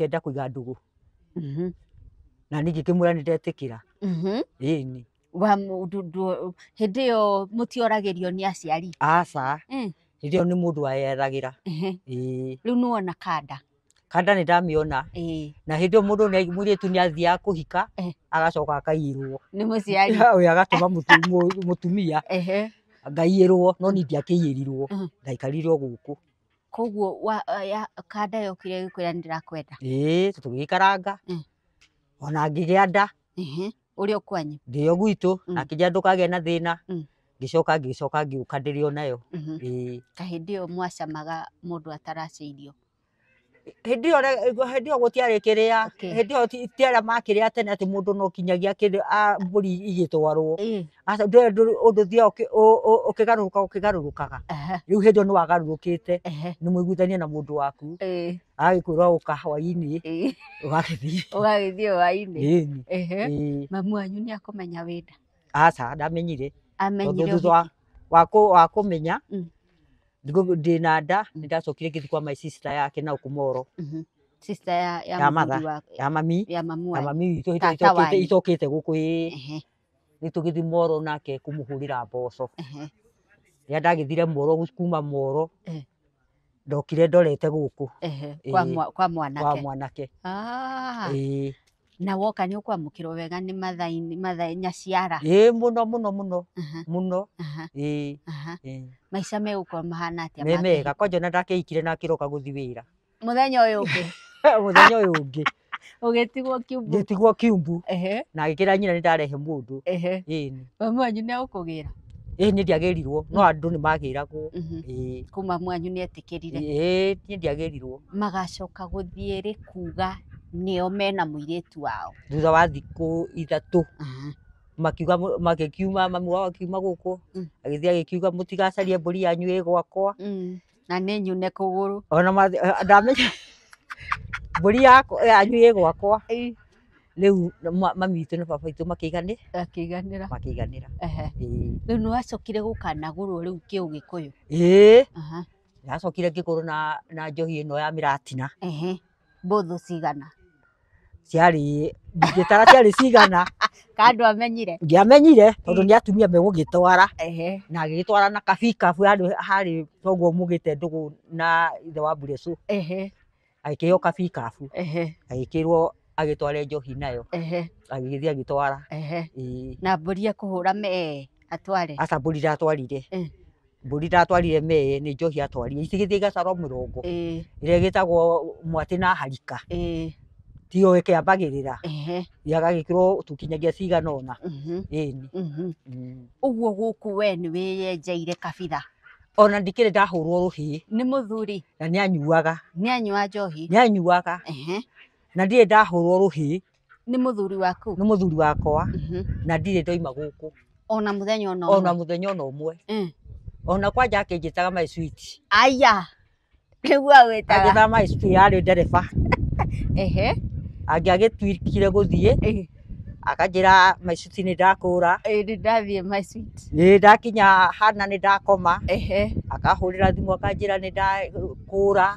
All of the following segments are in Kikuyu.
Akĩenda kũiga ndũgũ na niĩ ngĩkĩmwĩra nĩ ndetĩkĩra. Ĩni. Wa hĩndĩ ĩyo mũtioragĩrio nĩ aciari? Aca. Hĩndĩ ĩyo nĩ mũndũ weyethagĩra. Ĩĩ. Rĩu nĩwona kanda? Kanda nĩ ndamĩona. Na hĩndĩ ĩyo mũndũ mũirĩtu nĩ athiaga kũhika, agacoka akaiyĩrwo. Nĩ mũciari. Ũyũ agatũma mũtumia ngaiyĩrwo, no niĩ ndiakĩiyĩrirwo. Ndaikarire o gũkũ. Koguo kanda yokire ĩgĩkwĩra nĩ ndĩrakwenda? Ĩĩ, tũgĩikaranga. Ona ngĩgĩa nda. Ũrĩ o kwanyu? Ndĩ o gwitũ, na akĩnjĩra ndũkagĩe na thĩna. Ngĩcoka ngĩcoka ngĩũka ndĩrĩ o nayo. Ĩĩ. Ka hĩndĩ ĩyo mwacamaga mũndũ ataracĩirio? Hĩndĩ ĩyo hĩndĩ ĩyo gũtiarĩ kĩrĩa, hĩndĩ ĩyo ti arĩa makĩrĩa tene atĩ mũndũ no kinyagia kĩndũ, mbũri igĩtwarwo. Aca, ndũrĩ ũndũ ũthiaga ũkĩgarũrũka ũkĩgarũrũkaga. Rĩu hĩndĩ ĩyo nĩ wagarũrũkĩte, nĩ mũiguithanie na mũndũ waku. Agagĩkwĩra ũka hwaĩ-inĩ, ũgagĩthiĩ. Ũgagĩthiĩ hwaĩ-inĩ. Ĩni. Ĩĩ. Mamu wanyu nĩ akũmenya wĩnda? Aca, ndamenyire. Amenyire Tondũ thutha ũhiki? wa kũmenya, ndĩna nda, nĩ ndacokire ngĩthiĩ kwa my sister yake na Ũkũmoro. Sister ya Ya mũthuri mother, wa ya mami. Ya mamu Ya wanyu. mami witũ hĩndĩ ĩyo Tata wanyu. itokĩte gũkũ, ĩĩ. Rĩu tũgĩthiĩ Moro nake kũmũhũrĩra mboco. Rĩrĩa ndagĩthire Moro, kuma Moro, ndokire ndorete gũkũ. Ĩĩ. Kwa mwanake. Kwa mwanake. Ĩĩ. Na woka nĩ ũkwamũkĩrwo wega nĩ mathaini, mathai, nyaciara? Ĩĩ, mũno, mũno, mũno. Mũno. Ĩĩ. Ĩĩ. Maica megũkorwo mahana atĩa Me ma mega. kĩhiko? Kwanja ona ndakĩhikire na akĩroka gũthiĩ wĩra. Mũthenya ũyũ ũngĩ? Mũthenya ũyũ ũngĩ. Ũgĩtigwo Kiumbu? Ngĩtigwo Kiumbu. Na agĩkĩra nyina nĩ ndarehe mũndũ. Ĩĩ. Mamu wanyu nĩ agũkũgĩra? Ĩĩ, niĩ ndiagĩrirwo, no andũ nĩ magĩragwo. Ĩĩ. Kũu mamu wanyu nĩ etĩkĩrire? Ĩĩ, niĩ ndiagĩrirwo. Magacoka gũthiĩ rĩ kuga nĩo mena mũirĩtu wao? Thutha wa thikũ 3. Makiuga magĩkiuma, mamu wao akiuma gũkũ, agĩthiĩ agĩkiuga mũtigacarie mbũri yanyu ĩ gwakwa. Na nĩ nyune kũgũrũ. Ona ndamenya mbũri yanyu ĩ gwakwa. Rĩu mami witũ na baba witũ makĩiganĩra. Makĩiganĩra. Makĩiganĩra. Ĩĩ. Rĩu nĩ wacokire gũkanagũrwo rĩu kĩũgĩkũyũ? Ĩĩ. Ndacokire ngĩgũrwo na njohi ĩno ya mĩratina. Mbũthũ cigana? Ciarĩ, ndingĩtara ciarĩ cigana. Kando amenyire? Ndiamenyire, tondũ nĩ atumia megũgĩtwara. Na agĩgĩtwara na kabikabu, harĩ toguo mugĩte ndũgũ na ithe wa Mburecu. Agĩkĩheo kabikabu. Agĩkĩrwo agĩtware njohi nayo. Agĩgĩthiĩ agĩtwara. Ĩĩ. Na mbũri ekũhũra mee atware? Aca, mbũri ndatwarire. Mbũri ndatwarire mee, nĩ njohi atwarire. Itigĩthiĩ igacarwo mũrongo. Ĩrĩa ĩgĩtagwo mwatĩ na harika. Tiyo ĩkĩambagĩrĩra. Yagagĩkĩrwo tũkinyagia cigana ũna. Ĩni. Ũguo gũkũ we nĩ wĩyenjeire kabitha? Ona ndikĩrĩ ndahũrwo rũhĩ. Nĩ mũthuri? Na nĩ anyuaga. Nĩ anyua njohi? Nĩ anyuaga. Na ndirĩ ndahũrwo rũhĩ. Nĩ mũthuri waku? Nĩ mũthuri wakwa. Na ndirĩ ndoima gũkũ. Ona mũthenya ona Ona ũmwe? mũthenya ona ũmwe. Ona kwanja akĩnjĩtaga my sweet. Aya. Nĩguo agwĩtaga? Anjĩtaga my sweet, yarĩ ndereba. Angĩagĩtuĩkire gũthiĩ, akanjĩra my sweet nĩ ndakũra. Ĩĩ, nĩ ndathiĩ my sweet. Nĩ ndakinya hana nĩ ndakoma. Akahũrĩra thimũ akanjĩra nĩ ndakũra.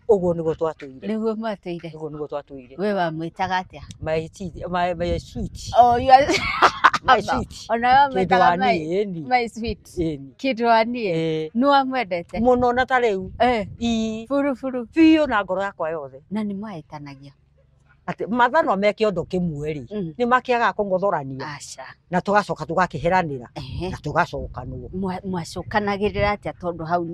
Ũguo nĩguo twatũire. Nĩguo mwatũire. Ũguo nĩguo twatũire. We wamwĩtaga atĩa? My sweet, my sweet. Oh, you are My sweet. Ona we wamwĩtaga Kĩndũ wa niĩ, ĩni. my sweet. Ĩni. Kĩndũ wa niĩ. Ĩĩ. Nĩ wamwendete? Mũno na ta rĩu. Ii. Buru buru. Biũ na ngoro yakwa yothe. Na nĩ mwahĩtanagia? Atĩ mathanwa me kĩondo kĩmwe rĩ, nĩ makĩagaga kũng'othorania. Aca. Na tũgacoka tũgakĩheranĩra. Na tũgacokanwo. Mwacokanagĩrĩra atĩa tondũ hau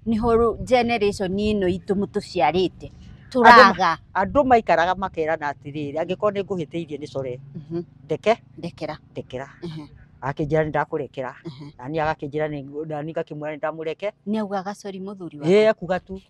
nĩho generation ĩno itũ mũtũciarĩte? Tũraga. Andũ maikaraga makerana atĩrĩrĩ, angĩkorwo nĩ ngũhĩtĩirie nĩ core. Ndeke? Ndekera. Ndekera. Akĩnjĩra nĩ ndakũrekera. Na niĩ agakĩnjĩra nĩ, na niĩ ngakĩmwĩra nĩ ndamũreke. Nĩ augaga sorry mũthuri waku? Ĩĩ, ekuga tu.